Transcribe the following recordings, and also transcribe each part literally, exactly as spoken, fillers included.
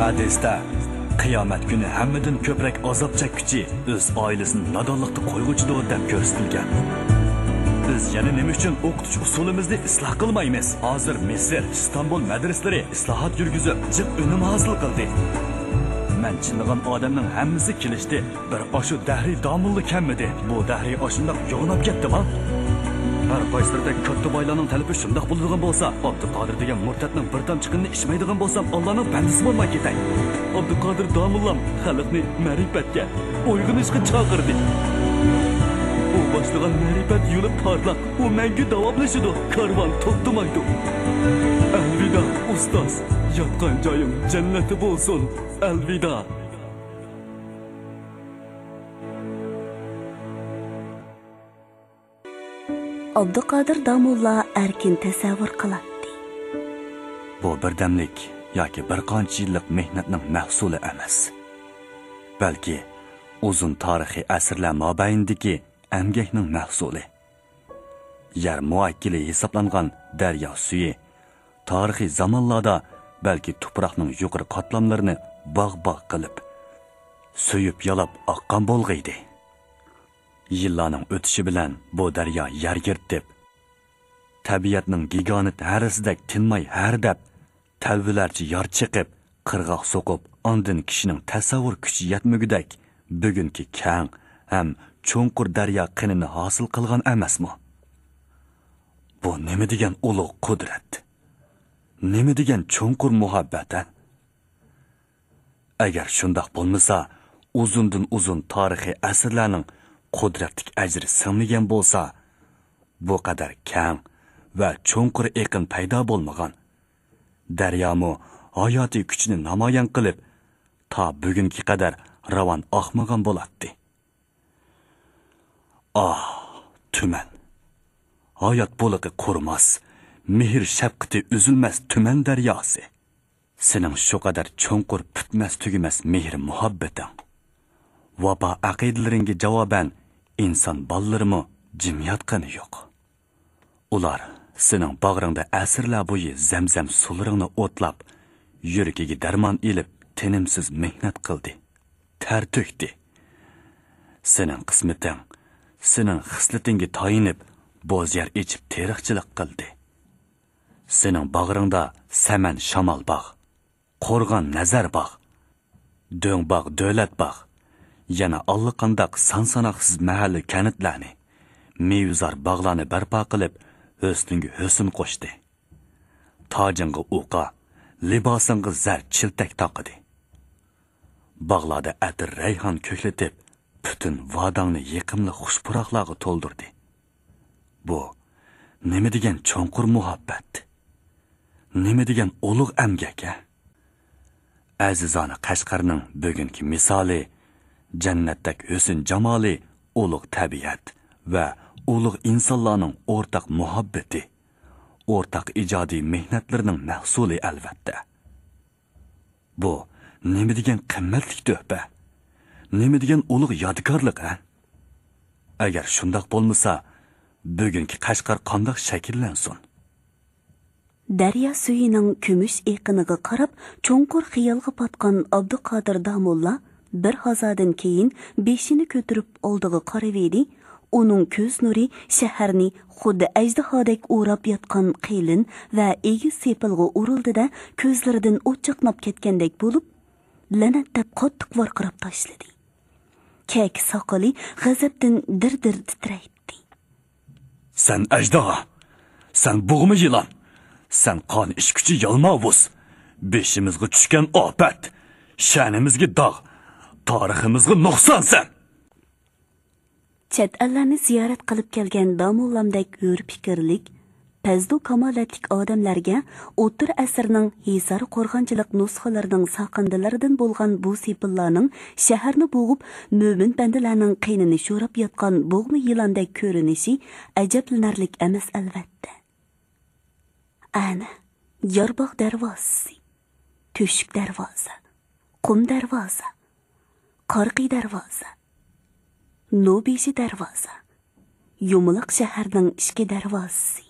ھەدىستە، قىيامەت كۈنى ھەممىدىن كۆپرەك ئازاب چەككۈچى ئۆز ئائىلىسىنى نادانلىقتا قويغۇچىدۇر، دەپ كۆرسىتىلگەن. بىز يەنە نېمە ئۈچۈن ئوقۇتۇش ئۇسۇلىمىزنى ئىسلاھ قىلمايمىز؟ ھازىر مىسىر، ئىستانبۇل مەدرىسىلىرى ئىسلاھات يۈرگۈزۈپ، جىق ئۈنۈم ھاسىل قىلدى. مەن چىللىغان ئادەمنىڭ ھەممىسى كېلىشتى. بىر ئاشۇ دەھرىي داموللا كەممىدى؟ بۇ دەھرىي ئاشۇنداق يوغىناپ كەتتىما؟ ھەر قايسىلىرىدەك كاتتا بايلارنىڭ تەلىپى شۇنداق بولىدىغان بولسا، ئابدۇقادىر دېگەن مۇرتەتنىڭ بىر تامچە قېنىنى ئىچمەيدىغان بولسام، ئاللانىڭ بەندىسى بولماي كېتەي. ئابدۇقادىر داموللام خەلقنى مەرىپەتكە، ئويغىنىشقا چاقىردى. ئۇ باشلىغان مەرىپەت يولى پارلاق، ئۇ مەڭگۈ داۋاملىشىدۇ. كارۋان توختىمايدۇ. ئەلۋىدا، ئۇستاز. ياتقان جايىڭ جەننەتتە بولسۇن. ئەلۋىدا. ئابدۇقادىر داموللا ئەركىن تەسەۋۋۇر قىلاتتى. بۇ بىردەملىك ياكى بىر قانچە يىللىق مېھنەتنىڭ مەھسۇلى ئەمەس، بەلكى ئۇزۇن تارىخىي ئەسىرلەر مابەينىدىكى ئەمگەكنىڭ مەھسۇلى. يەر مۇئەككىلى ھېسابلانغان دەريا سۈيى تارىخىي زامانلاردا بەلكى تۇپراقنىڭ يۇقىرى قاتلاملىرىنى باغ-باغ قىلىپ، سۆيۈپ يالاپ ئاققان بولغىيدى. يىللارنىڭ ئۆتۈشى بىلەن بۇ دەريا يەر يىرتىپ، تەبىئەتنىڭ گىگانت ھەرىسىدەك تىنماي ھەردەپ، تەلۋىلەرچە يار چېقىپ، قىرغاق سوقۇپ، ئاندىن كىشىنىڭ تەسەۋۋۇر كۈچى يەتمىگۈدەك بۈگۈنكى كەڭ ھەم چوڭقۇر دەريا قېنىنى ھاسىل قىلغان ئەمەسمۇ؟ بۇ نېمە دېگەن ئۇلۇغ قۇدرەت! نېمە دېگەن چوڭقۇر مۇھەببەت، ھە؟ ئەگەر شۇنداق بولمىسا، ئۇزۇندىن ئۇزۇن تارىخىي ئەسىرلەرنىڭ قۇدرەتلىك ئەجرى سىڭمىگەن بولسا، بۇ قەدەر كەڭ ۋە چوڭقۇر ئېقىن پەيدا بولمىغان، دەريامۇ ھاياتىي كۈچىنى نامايان قىلىپ، تا بۈگۈنگە قەدەر راۋان ئاقمىغان بولاتتى. ئاھ، تۈمەن! ھايات بۇلىقى قۇرۇماس، مېھىر شەپقىتى ئۈزۈلمەس تۈمەن دەرياسى! سېنىڭ شۇ قەدەر چوڭقۇر پۈتمەس-تۈگىمەس مېھىر-مۇھەببىتىڭ، ۋاپا ئەقىدىلىرىڭگە جاۋابەن ئىنسان بالىلىرىمۇ جىم ياتقىنى يوق. ئۇلار سېنىڭ باغرىڭدا ئەسىرلەر بويى زەمزەم سۇلىرىڭنى ئوتلاپ، يۈرىكىگە دەرمان ئېلىپ، تىنىمسىز مېھنەت قىلدى، تەر تۆكتى. سېنىڭ قىسمىتىڭ، سېنىڭ خىسلىتىڭگە تايىنىپ، بوز يەر ئېچىپ تېرىقچىلىق قىلدى. سېنىڭ باغرىڭدا سەمەن شامال باغ، قورغان نەزەر باغ، دۆڭ باغ، دۆلەت باغ، يەنە ئاللىقانداق سان-ساناقسىز مەھەللە كەنتلەرنى، مېۋىزار باغلارنى بەرپا قىلىپ، ھۆسنۈڭگە ھۆسن قوشتى. تاجىڭغا ئوقا، لىباسىڭغا زەر چىلتەك تاقىدى. باغلاردا ئەتىر رەيھان كۆكلىتىپ، پۈتۈن ۋاداڭنى يېقىملىق خۇش پۇراقلارغا تولدۇردى. بۇ نېمە دېگەن چوڭقۇر مۇھەببەت! نېمە دېگەن ئۇلۇغ ئەمگەك، ھە! ئەزىزانە قەشقەرنىڭ بۈگۈنكى مىسالى، جەننەتتەك ھۆسن جامالى، ئۇلۇغ تەبىئەت ۋە ئۇلۇغ ئىنسانلارنىڭ ئورتاق مۇھەببىتى، ئورتاق ئىجادىي مېھنەتلىرىنىڭ مەھسۇلى، ئەلۋەتتە. بۇ نېمە دېگەن قىممەتلىك تۆھپە! نېمە دېگەن ئۇلۇغ يادىكارلىق، ھە! ئەگەر شۇنداق بولمىسا، بۈگۈنكى قەشقەر قانداق شەكىللەنسۇن؟ دەريا سۈيىنىڭ كۈمۈش ئېقىنىغا قاراپ، چوڭقۇر خىيالغا پاتقان ئابدۇقادىر داموللا بىر ھازادىن كېيىن بېشىنى كۆتۈرۈپ ئالدىغا قارىۋىدى. ئۇنىڭ كۆز نۇرى شەھەرنى خۇددى ئەجدىھادەك ئوراپ ياتقان قېلىن ۋە ئېگىز سېپىلغا ئۇرۇلدى-دە، كۆزلىرىدىن ئوت چاقناپ كەتكەندەك بولۇپ، لەنەت دەپ قاتتىق ۋارقىراپ تاشلىدى. كەكە ساقىلى غەزەپتىن دىر-دىر تىترەيتتى. سەن ئەجدىھا! سەن بوغما يىلان! سەن قان ئىچكۈچى يالماۋۇز! بېشىمىزغا چۈشكەن ئاپەت! شەنىمىزگە داغ! تارىخىمىزغا نۇقسان سەن! چەت ئەللەرنى زىيارەت قىلىپ كەلگەن داموللامدەك ھۆر پىكىرلىك، پەزلۇ كامالەتلىك ئادەملەرگە ئوتتۇرا ئەسىرنىڭ ھېسار قورغانچىلىق نۇسخىلىرىنىڭ ساقىندىلىرىدىن بولغان بۇ سېپىللارنىڭ شەھەرنى بوغۇپ، مۆمىن بەندىلەرنىڭ قېنىنى شوراپ ياتقان بوغما يىلاندەك كۆرۈنۈشى ئەجەبلىنەرلىك ئەمەس، ئەلۋەتتە. ئەنە، يارباغ دەرۋازىسى، تۆشۈك دەرۋازا، قۇم دەرۋازا، قارىقى دەرۋازا، نۇبېشى دەرۋازا، يۇمىلاق شەھەرنىڭ ئىچكى دەرۋازىسى،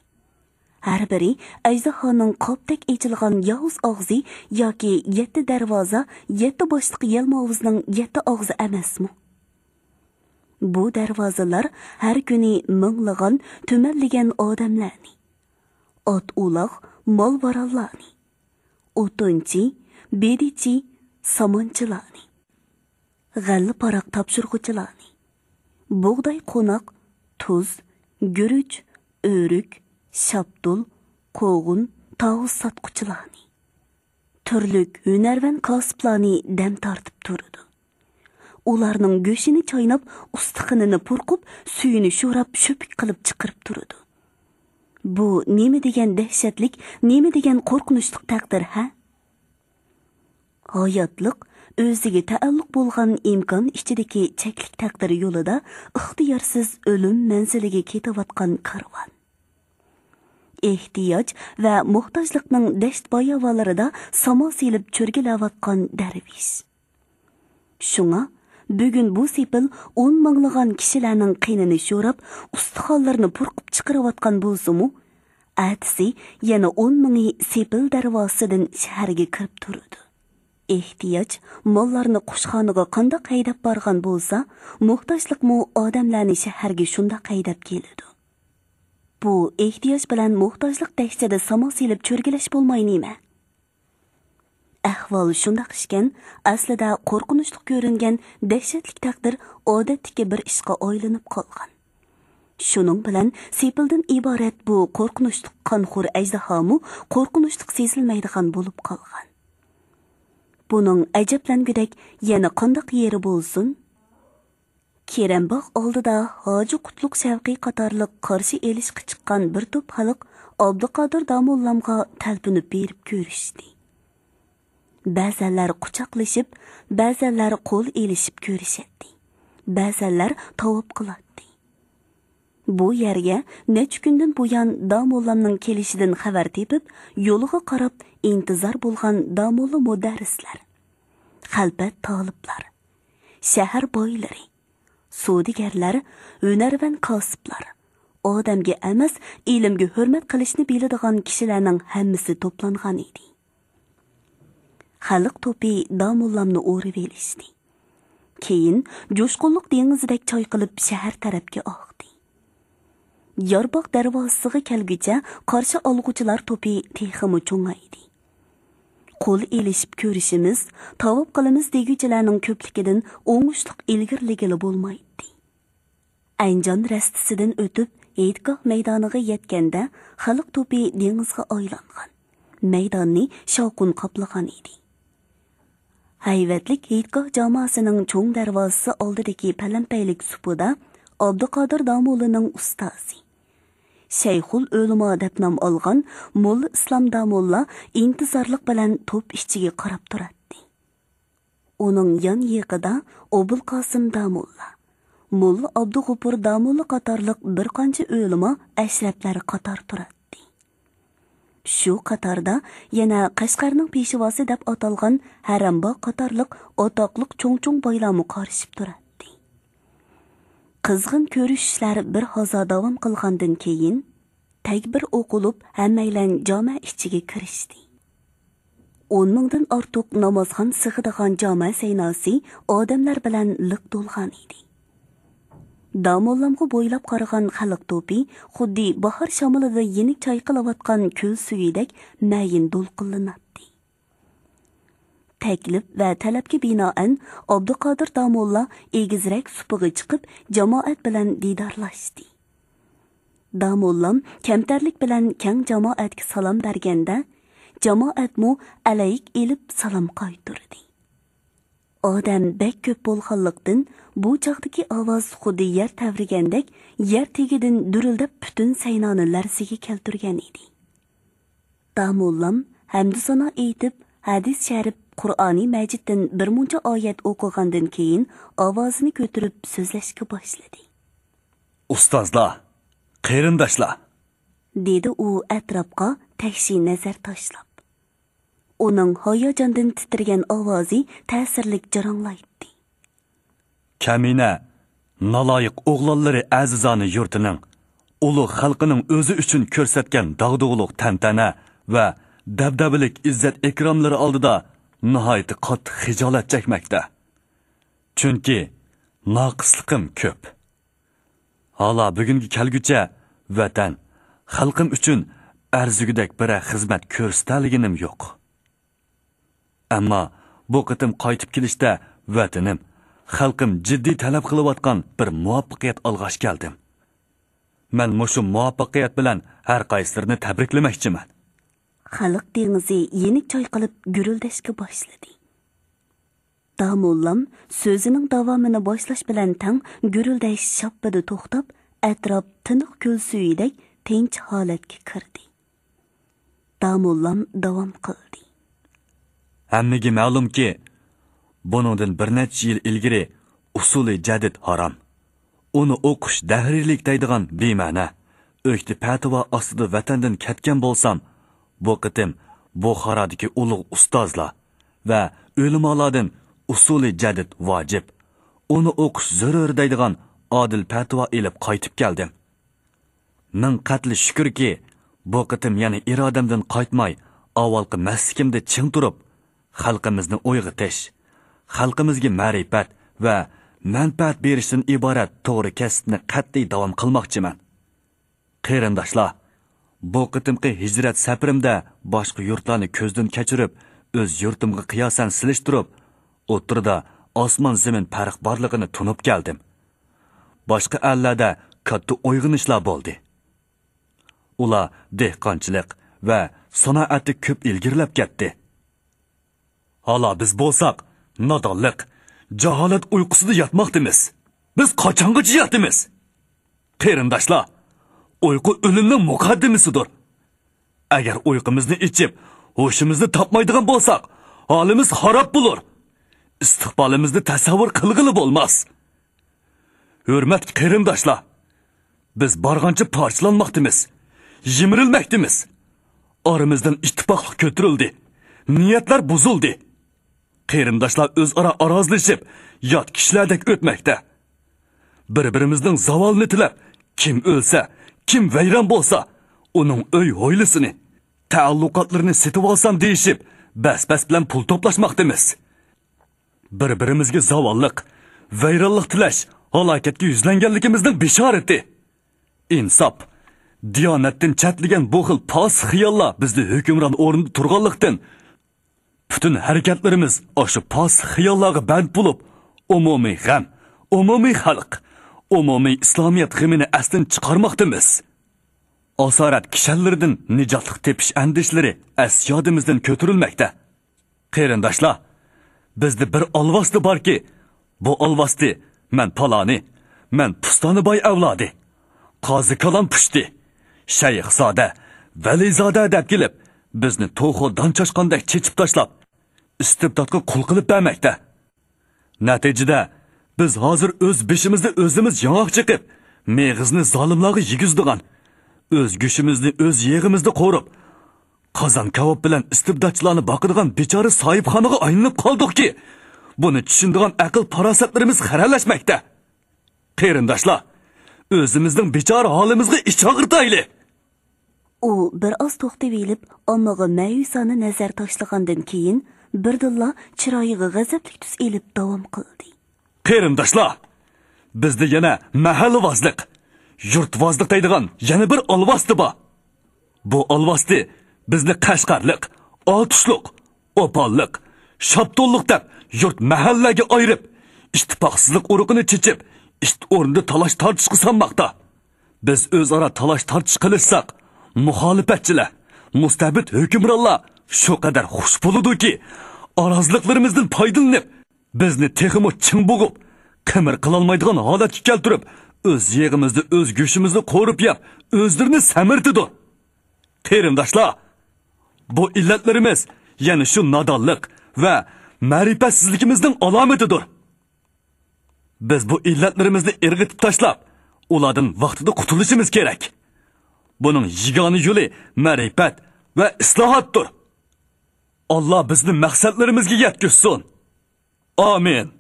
ھەر بىرى ئەجدىھانىڭ قاپتەك ئېچىلغان ياۋۇز ئاغزى ياكى يەتتە دەرۋازا، يەتتە باشلىق يەلماۋۇزنىڭ يەتتە ئاغزى ئەمەسمۇ؟ بۇ دەرۋازىلار ھەر كۈنى مىڭلىغان، تۈمەنلىگەن ئادەملەرنى، ئات-ئۇلاغ، مال-ۋارانلارنى، ئوتۇنچى، بېدىچى، سامانچىلارنى، غەللە-پاراق تاپشۇرغۇچىلارنى، بۇغداي، قوناق، تۇز، گۈرۈچ، ئۆرۈك، شاپتۇل، قوغۇن، تاۋۇز ساتقۇچىلارنى، تۈرلۈك ھۈنەرۋەن كاسىپلارنى دەم تارتىپ تۇرىدۇ. ئۇلارنىڭ گۆشىنى چايناپ، ئۇستىخىنىنى پۇرقۇپ، سۈيىنى شوراپ، شۆپۈك قىلىپ چىقىرىپ تۇرىدۇ. بۇ نېمە دېگەن دەھشەتلىك، نېمە دېگەن قورقۇنچلۇق تەقدىر، ھە؟ ھاياتلىق، ئۆزىگە تەئەللۇق بولغان ئىمكان ئىچىدىكى چەكلىك تەقدىر يولىدا ئىختىيارسىز ئۆلۈم مەنزىلىگە كېتىۋاتقان كارۋان. ئېھتىياج ۋە موھتاجلىقنىڭ دەشت-باياۋانلىرىدا ساما سېلىپ چۆرگىلەۋاتقان دەرۋىش. شۇڭا، بۈگۈن بۇ سېپىل ئون مىڭلىغان كىشىلەرنىڭ قېنىنى شوراپ، ئۇستىخانلىرىنى پۇرقۇپ چىقىرىۋاتقان بولسىمۇ، ئەتىسى يەنە ئون مىڭى سېپىل دەرۋازىسىدىن شەھەرگە كىرىپ تۇرىدۇ. ئېھتىياج ماللارنى قۇشخانىغا قانداق ھەيدەپ بارغان بولسا، موھتاجلىقمۇ ئادەملەرنى شەھەرگە شۇنداق ھەيدەپ كېلىدۇ. بۇ ئېھتىياج بىلەن موھتاجلىق دەھشىتىدە ساما سېلىپ چۆرگىلەش بولماي نېمە؟ ئەھۋال شۇنداق ئىكەن، ئەسلىدە قورقۇنچلۇق كۆرۈنگەن دەھشەتلىك تەقدىر ئادەتتىكى بىر ئىشقا ئايلىنىپ قالغان. شۇنىڭ بىلەن سېپىلدىن ئىبارەت بۇ قورقۇنچلۇق قانخور ئەجدىھامۇ قورقۇنچلۇق سېزىلمەيدىغان بولۇپ قالغان. بۇنىڭ ئەجەبلەنگۈدەك يەنە قانداق يېرى بولسۇن؟ كېرەمباغ ئالدىدا ھاجى قۇتلۇق شەۋقى قاتارلىق قارشى ئېلىشقا چىققان بىر توپ خەلق ئابدۇقادىر داموللامغا تەلپۈنۈپ بېرىپ كۆرۈشتى. بەزەنلەر قۇچاقلىشىپ، بەزەنلەر قول ئېلىشىپ كۆرۈشەتتى، بەزەنلەر تاۋاپ قىلاتتى. بۇ يەرگە نەچچە كۈندىن بۇيان داموللامنىڭ كېلىشىدىن خەۋەر تېپىپ، يولىغا قاراپ ئىنتىزار بولغان داموللا مۇدەررىسلەر، خەلپەت تالىپلار، شەھەر بايلىرى، سودىگەرلەر، ھۈنەرۋەن كاسىپلار، ئادەمگە ئەمەس، ئىلىمگە ھۆرمەت قىلىشنى بىلىدىغان كىشىلەرنىڭ ھەممىسى توپلانغان ئىدى. خەلق توپى داموللامنى ئورىۋېلىشتى. كېيىن جۇشقۇنلۇق دېڭىزىدەك چايقىلىپ شەھەر تەرەپكە ئاقتى. يارباغ دەرۋازىسىغا كەلگۈچە قارشى ئالغۇچىلار توپى تېخىمۇ چوڭايدى. قول ئېلىشىپ كۆرۈشىمىز، تاۋاپ قىلىمىز دېگۈچىلەرنىڭ كۆپلۈكىدىن ئوڭۇشلۇق ئىلگىرىلىگىلى بولمايتتى. ئەنجان رەستىسىدىن ئۆتۈپ، ھېيتگاھ مەيدانىغا يەتكەندە، خەلق توپى دېڭىزغا ئايلانغان، مەيداننى شاۋقۇن قاپلىغان ئىدى. ھەيۋەتلىك ھېيتگاھ جاماسىنىڭ چوڭ دەرۋازىسى ئالدىدىكى پەلەمپەيلىك سۇپىدا ئابدۇقادىر داموللىنىڭ ئۇستازى، شەيخۇل ئۆلىما دەپ نام ئالغان موللا ئىسلام داموللا ئىنتىزارلىق بىلەن توپ ئىچىگە قاراپ تۇراتتى. ئۇنىڭ يان يېقىدا ئوبۇلقاسىم داموللا، موللا ئابدۇغوپۇر داموللا قاتارلىق بىر قانچە ئۆلىما، ئەشرەپلەر قاتار تۇراتتى. شۇ قاتاردا يەنە قەشقەرنىڭ پېشۋاسى دەپ ئاتالغان ھەرەمباغ قاتارلىق ئاتاقلىق چوڭ-چوڭ بايلارمۇ قارىشىپ تۇراتتى. قىزغىن كۆرۈشۈشلەر بىر ھازا داۋام قىلغاندىن كېيىن، تەكبىر ئوقۇلۇپ، ھەممەيلەن جامە ئىچىگە كىرىشتى. ئون مىڭدىن ئارتۇق نامازخان سىغىدىغان جامە سەيناسى ئادەملەر بىلەن لىق تولغان ئىدى. داموللامغا بويلاپ قارىغان خەلق توپى خۇددى باھار شامىلىدا يېنىك چايقىلىۋاتقان كۆل سۈيىدەك مەيىن دولقۇنلىناتتى. تەكلىپ ۋە تەلەپكە بىنائەن، ئابدۇقادىر داموللا ئېگىزرەك سۇپىغا چىقىپ، جامائەت بىلەن دىدارلاشتى. داموللام كەمتەرلىك بىلەن كەڭ جامائەتكە سالام بەرگەندە، جامائەتمۇ ئەلەيك ئېلىپ سالام قايتۇردى. ئادەم بەك كۆپ بولغانلىقتىن، بۇ چاغدىكى ئاۋاز خۇددى يەر تەۋرىگەندەك، يەر تېگىدىن دۈرۈلدەپ پۈتۈن سەينانى لەرزىگە كەلتۈرگەن ئىدى. داموللام ھەمدۇسانا ئېيتىپ، ھەدىس شەرىپ، قۇرئانى مەجىدتىن بىر مۇنچە ئايەت ئوقۇغاندىن كېيىن، ئاۋازىنى كۆتۈرۈپ سۆزلەشكە باشلىدى. ئۇستازلار، قېرىنداشلار! دېدى ئۇ ئەتراپقا تەكشى نەزەر تاشلاپ. ئۇنىڭ ھاياجاندىن تىترىگەن ئاۋازى تەسىرلىك جاراڭلايتتى. كەمىنە، نالايىق ئوغلانلىرى ئەزىزانە يۇرتىنىڭ ئۇلۇغ خەلقىنىڭ ئۆزى ئۈچۈن كۆرسەتكەن داغدۇغىلىق تەنتەنە ۋە دەبدەبىلىك ئىززەت-ئىكراملىرى ئالدىدا ناھايىتى قاتتىق خىجالەت چەكمەكتە. چۈنكى ناقىسلىقىم كۆپ. ھالا بۈگۈنگە كەلگۈچە ۋەتەن، خەلقىم ئۈچۈن ئەرزىگۈدەك بىرەر خىزمەت كۆرسىتەلىگىنىم يوق. ئەمما بۇ قېتىم قايتىپ كېلىشتە ۋەتىنىم، خەلقىم جىددىي تەلەپ قىلىۋاتقان بىر مۇۋەپپەقىيەت ئالغاچ كەلدىم. مەن مۇشۇ مۇۋەپپەقىيەت بىلەن ھەر قايسىلىرىنى تەبرىكلىمەكچىمەن. خەلق دېڭىزى يېنىك چايقىلىپ گۈرۈلدەشكە باشلىدى. داموللام سۆزىنىڭ داۋامىنى باشلاش بىلەن تەڭ گۈرۈلدەش شاپپىدە توختاپ، ئەتراپ تىنىق كۆل سۈيىدەك تىنچ ھالەتكە كىردى. داموللام داۋام قىلدى. ھەممىگە مەلۇمكى، بۇنىڭدىن بىر نەچچە يىل ئىلگىرى ئۇسۇلى جەدىد ھارام، ئۇنى ئوقۇش دەھرىيلىك دەيدىغان بىمەنە، ئۆكتە پەتىۋا ئاستىدا ۋەتەندىن كەتكەن بولسام، بۇ قېتىم بۇخارادىكى ئۇلۇغ ئۇستازلار ۋە ئۆلىمالاردىن ئۇسۇلى جەدىد ۋاجىپ، ئۇنى ئوقۇش زۆرۈر دەيدىغان ئادىل پەتىۋا ئېلىپ قايتىپ كەلدىم. مىڭ قەتلى شۈكۈركى، بۇ قېتىم يەنە ئىرادەمدىن قايتماي، ئاۋۋالقى مەسلىكىمدە چىڭ تۇرۇپ، خەلقىمىزنى ئويغىتىش، خەلقىمىزگە مەرىپەت ۋە مەنپەئەت بېرىشتىن ئىبارەت توغرا كەسىپنى قەتئىي داۋام قىلماقچىمەن. قېرىنداشلار، بۇ قېتىمقى ھىجرەت سەپىرىمدە باشقا يۇرتلارنى كۆزدىن كەچۈرۈپ، ئۆز يۇرتۇمغا قىياسەن سېلىشتۇرۇپ، ئوتتۇرىدا ئاسمان-زېمىن پەرق بارلىقىنى تونۇپ كەلدىم. باشقا ئەللەردە كاتتا ئويغىنىشلار بولدى. ئۇلار دېھقانچىلىق ۋە سانائەتتە كۆپ ئىلگىرىلەپ كەتتى. ھالا بىز بولساق نادانلىق، جاھالەت ئۇيقۇسىدا ياتماقتىمىز. بىز قاچانغىچە ياتىمىز؟ قېرىنداشلار، ئۇيقۇ ئۆلۈمنىڭ مۇقەددىمىسىدۇر. ئەگەر ئۇيقۇمىزنى ئېچىپ، ھوشىمىزنى تاپمايدىغان بولساق، ھالىمىز خاراب بولۇر. ئىستىقبالىمىزنى تەسەۋۋۇر قىلغىلى بولماس. ھۆرمەتلىك قېرىنداشلار، بىز بارغانچە پارچىلانماقتىمىز، يىمىرىلمەكتىمىز. ئارىمىزدىن ئىتتىپاقلىق كۆتۈرۈلدى، نىيەتلەر بۇزۇلدى. قېرىنداشلار ئۆزئارا ئارازلىشىپ، يات كىشىلەردەك ئۆتمەكتە. بىر-بىرىمىزنىڭ زاۋالىنى تىلەپ، كىم ئۆلسە، كىم ۋەيران بولسا، ئۇنىڭ ئۆي ھويلىسىنى، تەئەللۇقاتلىرىنى سېتىۋالسام دېيىشىپ، بەس-بەس بىلەن پۇل توپلاشماقتىمىز. بىر-بىرىمىزگە زاۋاللىق، ۋەيرانلىق تىلەش ھالاكەتكە يۈزلەنگەنلىكىمىزنىڭ بېشارىتى. ئىنساپ، دىيانەتتىن چەتلىگەن بۇ خىل پاسىق خىياللار بىزنى ھۆكۈمران ئورنىدا تۇرغانلىقتىن، پۈتۈن ھەرىكەتلىرىمىز ئاشۇ پاسىق خىياللارغا بەند بولۇپ، ئومۇمىي غەم، ئومۇمىي خەلق، ئومۇمىي ئىسلامىيەت غېمىنى ئەستىن چىقارماقتىمىز. ئاسارەت كىشەنلىرىدىن نىجاتلىق تېپىش ئەندىشىلىرى ئەس-يادىمىزدىن كۆتۈرۈلمەكتە. قېرىنداشلار، بىزدە بىر ئالۋاستى باركى، بۇ ئالۋاستى مەن پالانى، مەن پۇستانى باي ئەۋلادى، قازى كالان پۇشتى، شەيخزادە، ۋەلىزادە دەپ كېلىپ، بىزنى توخۇ دان چاشقاندەك چېچىپ تاشلاپ، ئىستىبداتقا قۇل قىلىپ بەرمەكتە. نەتىجىدە، بىز ھازىر ئۆز بېشىمىزنى ئۆزىمىز ياڭاق چېقىپ، مېغىزنى زالىملارغا يېگۈزىدىغان، ئۆز گۆشىمىزنى ئۆز يېغىمىزدا قورۇپ، قازان كاۋاپ بىلەن ئىستىبداتچىلارنى باقىدىغان بىچارە ساھىبخانىغا ئايلىنىپ قالدۇقكى، بۇنى چۈشىنىدىغان ئەقىل-پاراسەتلىرىمىز خىرەلەشمەكتە. قېرىنداشلار، ئۆزىمىزنىڭ بىچارە ھالىمىزغا ئىچ ئاغرىتايلى! ئۇ بىر ئاز توختىۋېلىپ، ئاممىغا مەيۈسانە نەزەر تاشلىغاندىن كېيىن، بىردىنلا چىرايىغا غەزەپلىك تۈس ئېلىپ داۋام قىلدى. قېرىنداشلار، بىزدە يەنە مەھەللىۋازلىق، يۇرتۋازلىق دەيدىغان يەنە بىر ئالۋاستى بار. بۇ ئالۋاستى بىزنى قەشقەرلىق، ئاتۇشلۇق، ئوپاللىق، شاپتۇللۇق دەپ يۇرت مەھەللىلەرگە ئايرىپ، ئىتتىپاقسىزلىق ئۇرۇقىنى چېچىپ، ئىت ئورنىدا تالاش-تارتىشقا سالماقتا. بىز ئۆزئارا تالاش-تارتىش قىلىشساق، مۇخالىپەتچىلەر، مۇستەبىت ھۆكۈمرانلار شۇ قەدەر خۇش بولىدۇكى، ئارازلىقلىرىمىزدىن پايدىلىنىپ، بىزنى تېخىمۇ چىڭ بوغۇپ، قىمىر قىلالمايدىغان ھالەتكە كەلتۈرۈپ، ئۆز يېغىمىزدا ئۆز گۆشىمىزنى قورۇپ يەپ، ئۆزلىرىنى سەمرىتىدۇ. قېرىنداشلار، بۇ ئىللەتلىرىمىز يەنە شۇ نادانلىق ۋە مەرىپەتسىزلىكىمىزنىڭ ئالامىتىدۇر. بىز بۇ ئىللەتلىرىمىزنى ئىرغىتىپ تاشلاپ، ئۇلاردىن ۋاقتىدا قۇتۇلۇشىمىز كېرەك. بۇنىڭ يېگانە يولى مەرىپەت ۋە ئىسلاھاتتۇر. ئاللا بىزنى مەقسەتلىرىمىزگە يەتكۈزسۇن. ئامىن.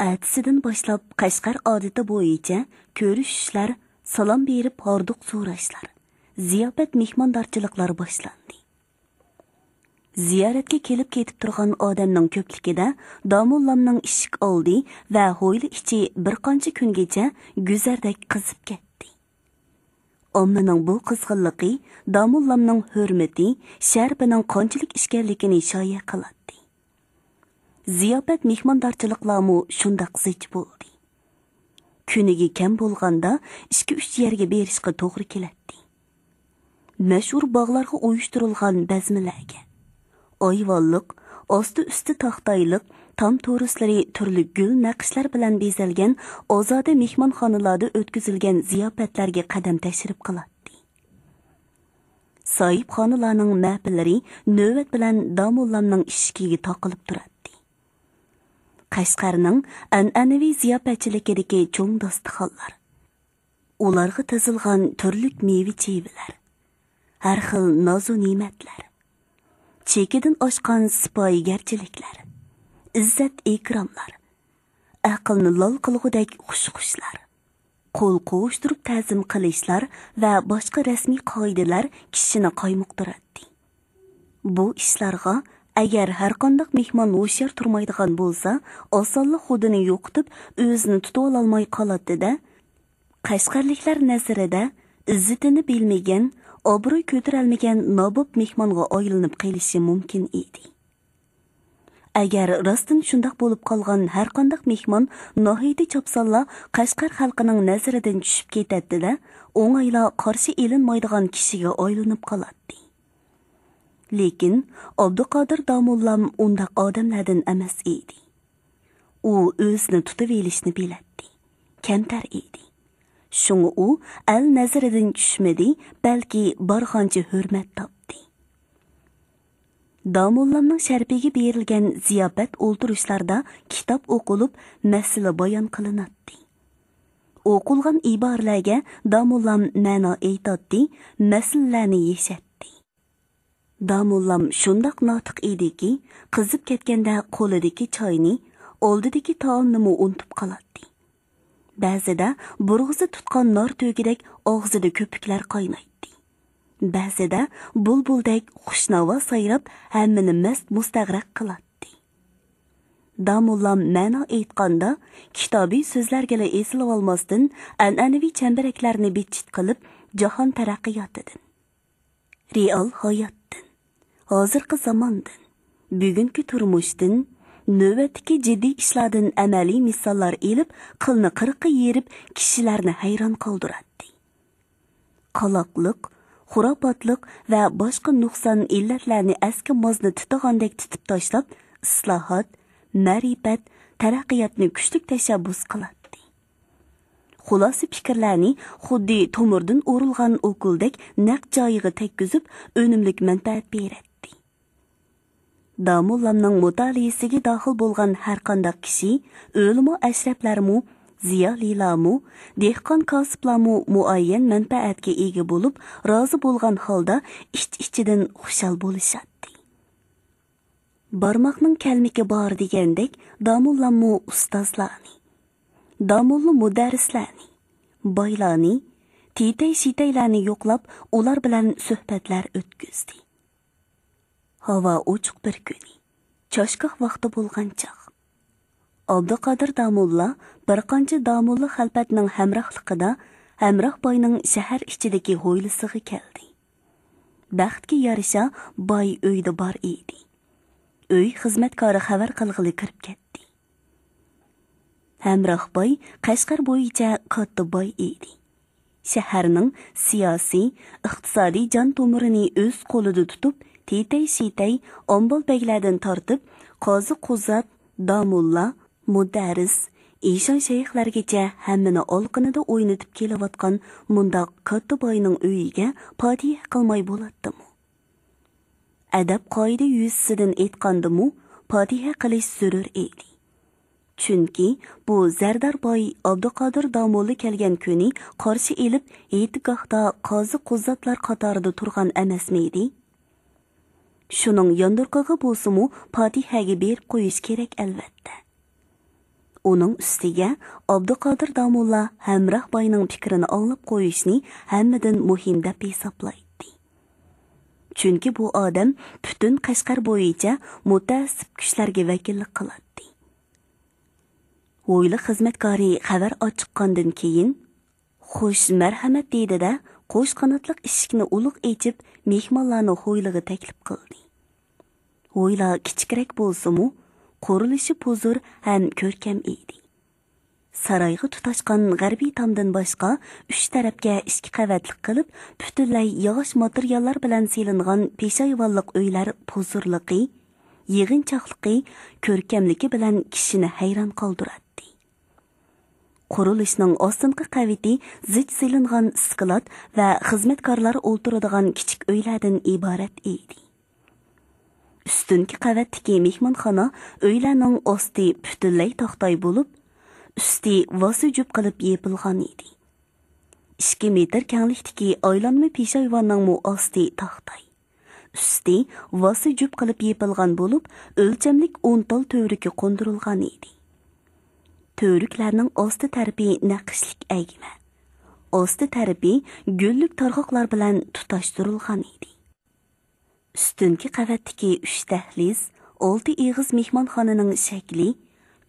ئەتىسىدىن باشلاپ قەشقەر ئادىتى بويىچە كۆرۈشۈشلەر، سالام بېرىپ ھاردۇق سوراشلار، زىياپەت، مېھماندارچىلىقلار باشلاندى. زىيارەتكە كېلىپ كېتىپ تۇرغان ئادەمنىڭ كۆپلۈكىدە داموللامنىڭ ئىشىك ئالدى ۋە ھويلا ئىچى بىر قانچە كۈنگىچە گۈزەردەك قىزىپ كەتتى. ئاممىنىڭ بۇ قىزغىنلىقى داموللامنىڭ ھۆرمىتى، شەرىپىنىڭ قانچىلىك ئىكەنلىكىنى شايە قىلاتتى. زىياپەت، مېھماندارچىلىقلارمۇ شۇنداق زىچ بولدى. كۈنىگە كەم بولغاندا ئىككى-ئۈچ يەرگە بېرىشقا توغرا كېلەتتى. مەشھۇر باغلارغا ئۇيۇشتۇرۇلغان بەزمىلەرگە، ئايۋانلىق، ئاستى-ئۈستى تاختايلىق، تام تورۇسلىرى تۈرلۈك گۈل نەقىشلەر بىلەن بېزەلگەن ئازادە مېھمانخانىلاردا ئۆتكۈزۈلگەن زىياپەتلەرگە قەدەم تەشرىپ قىلاتتى. ساھىبخانىلارنىڭ مەپىللىرى نۆۋەت بىلەن داموللامنىڭ ئىشىكىگە تاقىلىپ تۇراتتى. قەشقەرنىڭ ئەنئەنىۋى زىياپەتچىلىكىدىكى چوڭ داستىخانلار، ئۇلارغا تىزىلغان تۈرلۈك مېۋە-چېۋىلەر، ھەر خىل نازۇ-نېمەتلەر، چېكىدىن ئاشقان سىپايىگەرچىلىكلەر، ئىززەت-ئىكراملار، ئەقىلنى لال قىلغۇدەك خۇش-خۇشلار، قول قوۋۇشتۇرۇپ تەزىم قىلىشلار ۋە باشقا رەسمىي قائىدىلەر كىشىنى قايمۇقتۇراتتى. بۇ ئىشلارغا ئەگەر ھەرقانداق مېھمان ھوشيار تۇرمايدىغان بولسا، ئاسانلا خۇدىنى يوقىتىپ، ئۆزىنى تۇتۇۋالالماي قالاتتى-دە، قەشقەرلىكلەر نەزىرىدە ئىززىتىنى بىلمىگەن، ئابرۇي كۆتۈرەلمىگەن ناباب مېھمانغا ئايلىنىپ قېلىشى مۇمكىن ئىدى. ئەگەر راستتىن شۇنداق بولۇپ قالغان ھەرقانداق مېھمان ناھايىتى چاپسانلا قەشقەر خەلقىنىڭ نەزىرىدىن چۈشۈپ كېتەتتى-دە، ئوڭايلا قارشى ئېلىنمايدىغان كىشىگە ئايلىنىپ قالاتتى. لېكىن ئابدۇقادىر داموللام ئۇنداق ئادەملەردىن ئەمەس ئىدى. ئۇ ئۆزىنى تۇتۇۋېلىشنى بىلەتتى. كەمتەر ئىدى. شۇڭا ئۇ ئەل نەزىرىدىن چۈشمىدى، بەلكى بارغانچە ھۆرمەت تاپتى. داموللامنىڭ شەرىپىگە بېرىلگەن زىياپەت ئولتۇرۇشلاردا كىتاب ئوقۇلۇپ، مەسىلە بايان قىلىناتتى. ئوقۇلغان ئىبارىلەرگە داموللام مەنا ئېيتاتتى، مەسىلىلەرنى يېشەتتى. داموللام شۇنداق ناتىق ئىدىكى، قىزىپ كەتكەندە قولىدىكى چاينى، ئالدىدىكى تائامنىمۇ ئۇنتۇپ قالاتتى. بەزىدە بۇرغىسى تۇتقان نار تۆگىدەك ئاغزىدا كۆپۈكلەر قاينايتتى. بەزىدە بۇلبۇلدەك خۇشناۋا سايراپ، ھەممىنى مەست مۇستەغرەق قىلاتتى. داموللام مەنا ئېيتقاندا، كىتابىي سۆزلەرگىلا ئېسىلىۋالماستىن، ئەنئەنىۋى چەمبىرەكلەرنى بىتچىت قىلىپ، جاھان تەرەققىياتىدىن، رېئال ھاياتتىن، ھازىرقى زاماندىن، بۈگۈنكى تۇرمۇشتىن، نۆۋەتتىكى جىددىي ئىشلاردىن ئەمەلىي مىساللار ئېلىپ، قىلنى قىرىققا يېرىپ، كىشىلەرنى ھەيران قالدۇراتتى. قالاقلىق، خۇراپاتلىق ۋە باشقا نۇقسان ئىللەتلەرنى ئەسكى مازنى تىتىغاندەك تىتىپ تاشلاپ، ئىسلاھات، مەرىپەت، تەرەققىياتنى كۈچلۈك تەشەببۇس قىلاتتى. خۇلاسە پىكىرلەرنى خۇددى تومۇردىن ئۇرۇلغان ئوكۇلدەك نەق جايىغا تەگكۈزۈپ، ئۈنۈملۈك مەنپەئەت بېرەتتى. داموللامنىڭ مۇتالىئىسىگە داخىل بولغان ھەرقانداق كىشى، ئۆلىما ئەشرەپلەرمۇ، زىيالىيلارمۇ، دېھقان كاسىپلارمۇ مۇئەييەن مەنپەئەتكە ئىگە بولۇپ، رازى بولغان ھالدا ئىچ-ئىچىدىن خۇشال بولۇشاتتى. بارماقنىڭ كەلمىكى بار دېگەندەك، داموللاممۇ ئۇستازلارنى، داموللا مۇدەررىسلەرنى، بايلارنى، تېتەي-شېتەيلەرنى يوقلاپ، ئۇلار بىلەن سۆھبەتلەر ئۆتكۈزدى. ھاۋا ئوچۇق بىر كۈنى، چاشگاھ ۋاقتى بولغان چاغ. ئابدۇقادىر داموللا بىر قانچە داموللا خەلپەتنىڭ ھەمراھلىقىدا ھەمراھ باينىڭ شەھەر ئىچىدىكى ھويلىسىغا كەلدى. بەختكە يارىشا، باي ئۆيدە بار ئىدى. ئۆي خىزمەتكارى خەۋەر قىلغىلى كىرىپ كەتتى. ھەمراھ باي قەشقەر بويىچە كاتتا باي ئىدى. شەھەرنىڭ سىياسىي، ئىقتىسادىي جان تومۇرىنى ئۆز قولىدا تۇتۇپ، تېتەي-شېتەي، ئامبال بەگلەردىن تارتىپ، قازى-قۇزات، داموللا، مۇدەررىس، ئىشان شەيخلەرگىچە ھەممىنى ئالىقىنىدا ئوينىتىپ كېلىۋاتقان مۇنداق كاتتا باينىڭ ئۆيىگە پاتىھە قىلماي بولاتتىمۇ؟ ئەدەپ-قائىدە يۈزىسىدىن ئېيتقاندىمۇ، پاتىھە قىلىش زۆرۈر ئىدى. چۈنكى بۇ زەردار باي ئابدۇقادىر داموللا كەلگەن كۈنى قارشى ئېلىپ، ھېيتگاھتا قازى-قۇزاتلار قاتارىدا تۇرغان ئەمەسمىدى؟ شۇنىڭ ياندۇرقىغا بولسىمۇ پاتىھەگە بېرىپ قويۇش كېرەك، ئەلۋەتتە. ئۇنىڭ ئۈستىگە ئابدۇقادىر داموللا ھەمراھ باينىڭ پىكرىنى ئاڭلاپ قويۇشنى ھەممىدىن مۇھىم دەپ ھېسابلايتتى. چۈنكى بۇ ئادەم پۈتۈن قەشقەر بويىچە مۇتەئەسسىپ كۈچلەرگە ۋەكىللىك قىلاتتى. ھويلا خىزمەتكارى خەۋەر ئاچىققاندىن كېيىن، «خوش، مەرھەمەت» دېدى-دە، قوش قاناتلىق ئىشىكنى ئۇلۇغ ئېچىپ، مېھمانلارنى ھويلىغا تەكلىپ قىلدى. ھويلا كىچىكرەك بولسىمۇ، قۇرۇلۇشى پۇزۇر ھەم كۆركەم ئىدى. سارايغا تۇتاشقان غەربىي تامدىن باشقا، ئۈچ تەرەپكە ئىككى قەۋەتلىك قىلىپ، پۈتۈنلەي ياغاچ ماتېرىياللار بىلەن سېلىنغان پېشايۋانلىق ئۆيلەر پۇزۇرلۇقى، يىغىنچاقلىقى، كۆركەملىكى بىلەن كىشىنى ھەيران قالدۇراتتى. قۇرۇلۇشنىڭ ئاستىنقى قەۋىتى زىچ سېلىنغان ئىسكىلات ۋە خىزمەتكارلار ئولتۇرىدىغان كىچىك ئۆيلەردىن ئىبارەت ئىدى. ئۈستۈنكى قەۋەتتىكى مېھمانخانا ئۆيلەرنىڭ ئاستى پۈتۈنلەي تاختاي بولۇپ، ئۈستى ۋاسا جۈپ قىلىپ يېپىلغان ئىدى. ئىككى مېتىر كەڭلىكتىكى ئايلانما پېشايۋاننىڭمۇ ئاستى تاختاي، ئۈستى ۋاسا جۈپ قىلىپ يېپىلغان بولۇپ، ئۆلچەملىك ئون تال تۈۋرۈكى قوندۇرۇلغان ئىدى. تۈۋرۈكلەرنىڭ ئاستى تەرىپى نەقىشلىك ئەگمە، ئاستى تەرىپى گۈللۈك تارغاقلار بىلەن تۇتاشتۇرۇلغان ئىدى. ئۈستۈنكى قەۋەتتىكى ئۈچ دەھلىز، ئالتە ئېغىز مېھمانخانىنىڭ شەكلى،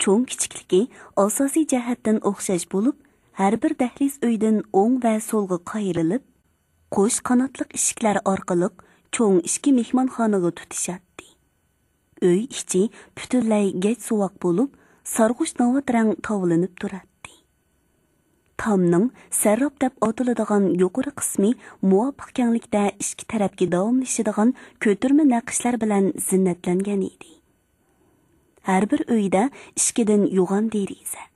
چوڭ كىچىكلىكى ئاساسىي جەھەتتىن ئوخشاش بولۇپ، ھەر بىر دەھلىز ئۆيدىن ئوڭ ۋە سولغا قايرىلىپ، قوش قاناتلىق ئىشىكلەر ئارقىلىق چوڭ ئىككى مېھمانخانىغا تۇتىشاتتى. ئۆي ئىچى پۈتۈنلەي گەج سوۋاق بولۇپ، سارغۇچ ناۋات رەڭ تاۋلىنىپ تۇراتتى. تامنىڭ سەرراپ دەپ ئاتىلىدىغان يۇقىرى قىسمى مۇۋاپىق كەڭلىكتە ئىككى تەرەپكە داۋاملىشىدىغان كۆتۈرمە نەقىشلەر بىلەن زىننەتلەنگەن ئىدى. ھەر بىر ئۆيدە ئىككىدىن يوغان دېرىزە،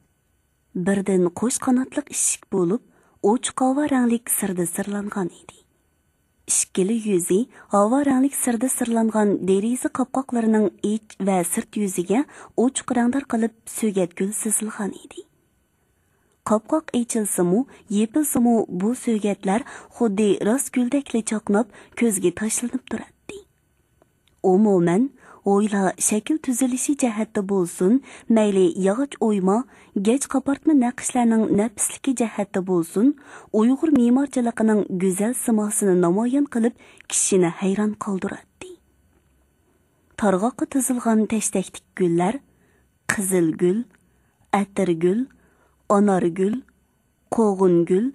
بىردىن قوش قاناتلىق ئىشىك بولۇپ، ئوچۇق ھاۋا رەڭلىك سىردا سىرلانغان ئىدى. ئىككىلا يۈزى ھاۋا رەڭلىك سىردا سىرلانغان دېرىزە قاپقاقلىرىنىڭ ئىچ ۋە سىرت يۈزىگە ئوچۇق رەڭدار قىلىپ سۆگەت گۈل سىزىلغان ئىدى. قاپقاق ئېچىلسىمۇ، يېپىلسىمۇ، بۇ سۆگەتلەر خۇددى راست گۈلدەكلا چاقناپ، كۆزگە تاشلىنىپ تۇراتتى. ئومۇمەن، ھويلا شەكىل تۈزۈلۈشى جەھەتتە بولسۇن، مەيلى ياغاچ ئويما، گەج قاپارتما نەقىشلەرنىڭ نەپىسلىكى جەھەتتە بولسۇن، ئۇيغۇر مېمارچىلىقىنىڭ گۈزەل سىماسىنى نامايان قىلىپ، كىشىنى ھەيران قالدۇراتتى. تارغاققا تىزىلغان تەشتەكتىكى گۈللەر، قىزىلگۈل، ئەتىرگۈل، ئانارگۈل، قوغۇنگۈل،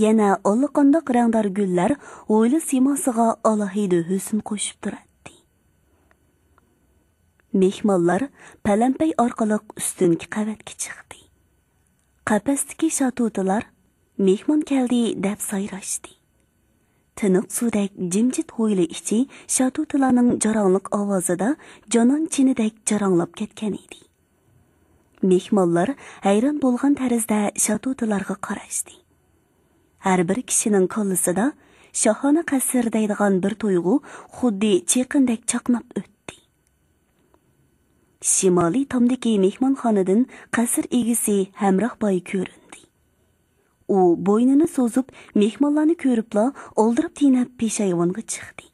يەنە ئاللىقانداق رەڭدار گۈللەر ھويلا سىيماسىغا ئالاھىدە ھۆسن قوشۇپ تۇراتتى. مېھمانلار پەلەمپەي ئارقىلىق ئۈستۈنكى قەۋەتكە چىقتى. قەپەستىكى شاتۇتىلار «مېھمان كەلدى» دەپ سايراشتى. تىنىق سۇدەك جىمجىت ھويلا ئىچى شاتۇتىلارنىڭ جاراڭلىق ئاۋازىدا جانان چېنىدەك جاراڭلاپ كەتكەن ئىدى. مېھمانلار ھەيران بولغان تەرزدە شاتۇتىلارغا قاراشتى. ھەر بىر كىشىنىڭ كاللىسىدا شاھانە قەسىر دەيدىغان بىر تۇيغۇ خۇددى چېقىندەك چاقناپ ئۆتتى. شىمالىي تامدىكى مېھمانخانىدىن قەسىر ئىگىسى ھەمراھ باي كۆرۈندى. ئۇ بوينىنى سوزۇپ، مېھمانلارنى كۆرۈپلا ئالدىراپ تېنەپ پېشايۋانغا چىقتى.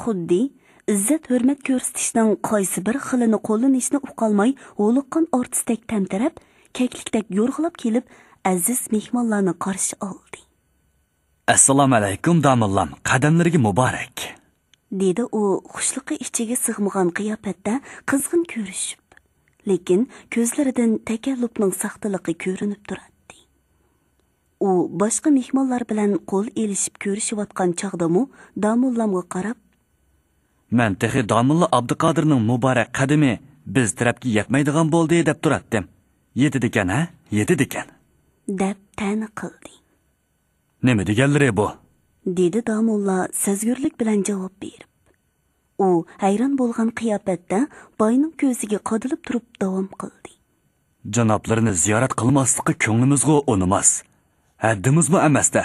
خۇددى ئىززەت-ھۆرمەت كۆرسىتىشنىڭ قايسى بىر خىلىنى قوللىنىشنى ئۇقالماي ھولۇققان ئارتىستەك تەمتىرەپ، كەكلىكتەك يورغىلاپ كېلىپ، ئەزىز مېھمانلارنى قارشى ئالدى. «ئەسسالامۇئەلەيكۇم، داموللام، قەدەملىرىگە مۇبارەك!» دېدى ئۇ خۇشلۇقى ئىچىگە سىغمىغان قىياپەتتە قىزغىن كۆرۈشۈپ. لېكىن كۆزلىرىدىن تەكەللۇپنىڭ ساختىلىقى كۆرۈنۈپ تۇراتتى. ئۇ باشقا مېھمانلار بىلەن قول ئېلىشىپ كۆرۈشۈۋاتقان چاغدىمۇ داموللامغا قاراپ، «مەن تېخى داموللا ئابدۇقادىرنىڭ مۇبارەك قەدىمى بىز تەرەپكە يەتمەيدىغان بولدى دەپ تۇراتتىم. يېتىدىكەن، ھە؟ يېتىدىكەن!» دەپ تەنە قىلدى. «نېمە دېگەنلىرى بۇ؟» دېدى داموللا سەزگۈرلۈك بىلەن جاۋاب بېرىپ. ئۇ ھەيران بولغان قىياپەتتە باينىڭ كۆزىگە قادىلىپ تۇرۇپ داۋام قىلدى. «جانابلىرىنى زىيارەت قىلماسلىققا كۆڭلىمىزغۇ ئۇنىماس. ھەددىمىزمۇ ئەمەس-دە.»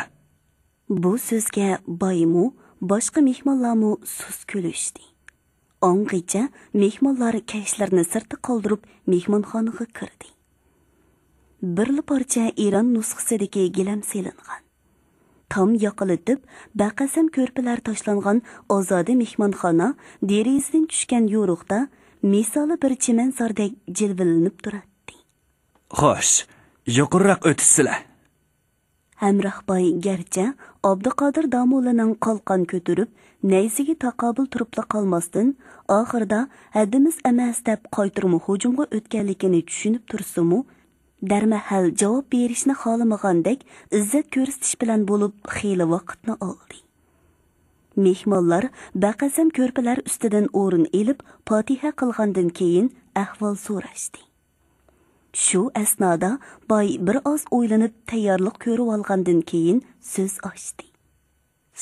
بۇ سۆزگە بايمۇ، باشقا مېھمانلارمۇ سۇس كۈلۈشتى. ئاڭغىچە مېھمانلار كەشلىرىنى سىرتتا قالدۇرۇپ، مېھمانخانىغا كىردى. بىرلا پارچە ئىران نۇسخىسىدىكى گىلەم سېلىنغان. تام ياقىلىتىپ، بەقەسەم كۆرپىلەر تاشلانغان ئازادە مېھمانخانا دېرىزىدىن چۈشكەن يورۇقتا مىسالى بىر چىمەنزاردەك جىلۋىلىنىپ تۇراتتى. خوش، يۇقىرىراق ئۆتۈشسىلە. ھەمراھ باي گەرچە ئابدۇقادىر داموللىنىڭ قالقان كۆتۈرۈپ، نەيزىگە تاقابىل تۇرۇپلا قالماستىن، ئاخىرىدا ھەددىمىز ئەمەس دەپ قايتۇرما ھۇجۇمغا ئۆتكەنلىكىنى چۈشىنىپ تۇرسىمۇ، دەرمەھەل جاۋاب بېرىشنى خالىمىغاندەك ئىززەت كۆرسىتىش بىلەن بولۇپ خېلى ۋاقىتنى ئالدى. مېھمانلار بەقەسەم كۆرپىلەر ئۈستىدىن ئورۇن ئېلىپ، پاتىھە قىلغاندىن كېيىن ئەھۋال سوراشتى. شۇ ئەسنادا باي بىر ئاز ئويلىنىپ تەييارلىق كۆرۈۋالغاندىن كېيىن سۆز ئاچتى.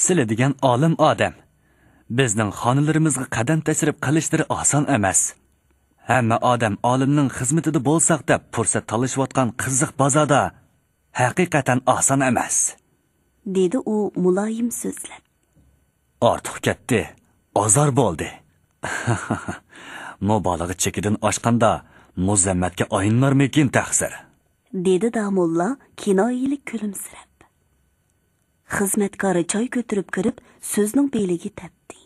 سىلى دېگەن ئالىم ئادەم. بىزنىڭ خانىلىرىمىزغا قەدەم تەشرىپ قىلىشلىرى ئاسان ئەمەس. ھەممە ئادەم ئالىمنىڭ خىزمىتىدە بولساق دەپ پۇرسەت تالىشىۋاتقان قىزىق بازاردا ھەقىقەتەن ئاسان ئەمەس. دېدى ئۇ مۇلايىم سۆزلەپ. ئارتۇق كەتتى، ئازار بولدى. مۇبالىغە چېكىدىن ئاشقاندا مۇزەممەتكە ئايلىنارمىكىن تەقسىر؟ دېدى داموللا كىنايىلىك كۈلۈمسىرەپ. خىزمەتكار چاي كۆتۈرۈپ كىرىپ، سۆزنىڭ بېلىگە تەپتى.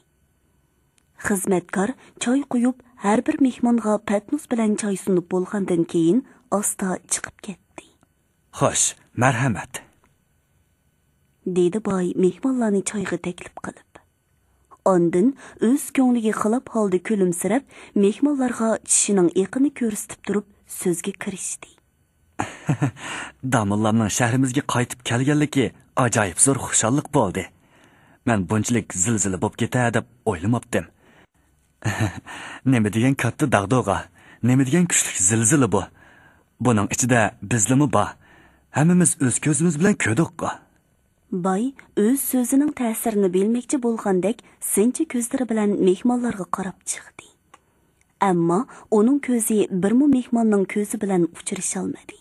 خىزمەتكار چاي قۇيۇپ، ھەر بىر مېھمانغا پەتنۇس بىلەن چاي سۇنۇپ بولغاندىن كېيىن، ئاستا چىقىپ كەتتى. خوش، مەرھەمەت. دېدى باي مېھمانلارنى چايغا تەكلىپ قىلىپ. ئاندىن ئۆز كۆڭلىگە خىلاپ ھالدا كۈلۈمسىرەپ، مېھمانلارغا چىشىنىڭ ئېقىنى كۆرسىتىپ تۇرۇپ سۆزگە كىرىشتى. داموللامنىڭ شەھىرىمىزگە قايتىپ كەلگەنلىكى ئاجايىپ زور خۇشاللىق بولدى. مەن بۇنچىلىك زىلزىلە بوپ كېتەر دەپ ئويلىماپتىم. نېمە دېگەن كاتتا داغدۇغا، نېمە دېگەن كۈچلۈك زىلزىلە بۇ. بۇنىڭ ئىچىدە بىزلىمۇ بار. ھەممىمىز ئۆز كۆزىمىز بىلەن كۆردۇققۇ. باي ئۆز سۆزىنىڭ تەسىرىنى بىلمەكچى بولغاندەك سىنچى كۆزلىرى بىلەن مېھمانلارغا قاراپ چىقتى. ئەمما ئۇنىڭ كۆزى بىرمۇ مېھماننىڭ كۆزى بىلەن ئۇچرىشالمىدى.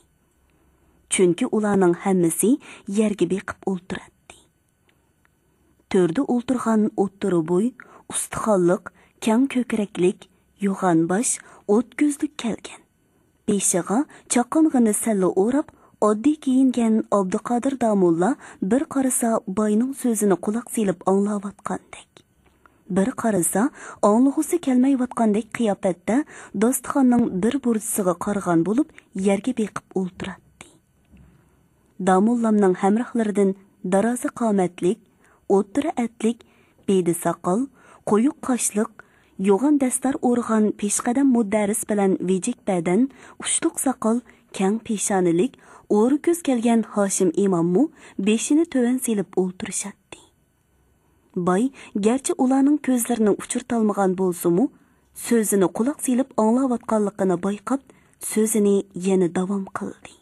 چۈنكى ئۇلارنىڭ ھەممىسى يەرگە بېقىپ ئولتۇراتتى. تۆردە ئولتۇرغان ئوتتۇرا بوي، ئۇستىخانلىق، كەڭ كۆكرەكلىك، يوغان باش، ئوت كۆزلۈك كەلگەن. بېشىغا چاققانغىنە سەللە ئوراپ، ئاددىي كىيىنگەن ئابدۇقادىر داموللا بىر قارىسا باينىڭ سۆزىنى قۇلاق سېلىپ ئاڭلاۋاتقاندەك، بىر قارىسا ئاڭلىغۇسى كەلمەيۋاتقاندەك قىياپەتتە داستىخاننىڭ بىر بۇرجىسىغا قارىغان بولۇپ يەرگە بېقىپ ئولتۇراتتى. داموللامنىڭ ھەمراھلىرىدىن دارازا قامەتلىك، ئوتتۇرا ئەتلىك، بېدە ساقال، قويۇق قاشلىق، يوغان دەستار ئورىغان پېشقەدەم مۇدەررىس بىلەن ۋىجىك بەدەن، ئۇچتۇق ساقال، كەڭ پېشانىلىك، ئورا كۆز كەلگەن ھاشىم ئىماممۇ بېشىنى تۆۋەن سېلىپ ئولتۇرۇشاتتى. باي گەرچە ئۇلارنىڭ كۆزلىرىنى ئۇچرىتالمىغان بولسىمۇ، سۆزىنى قۇلاق سېلىپ ئاڭلاۋاتقانلىقىنى بايقاپ، سۆزىنى يەنە داۋام قىلدى.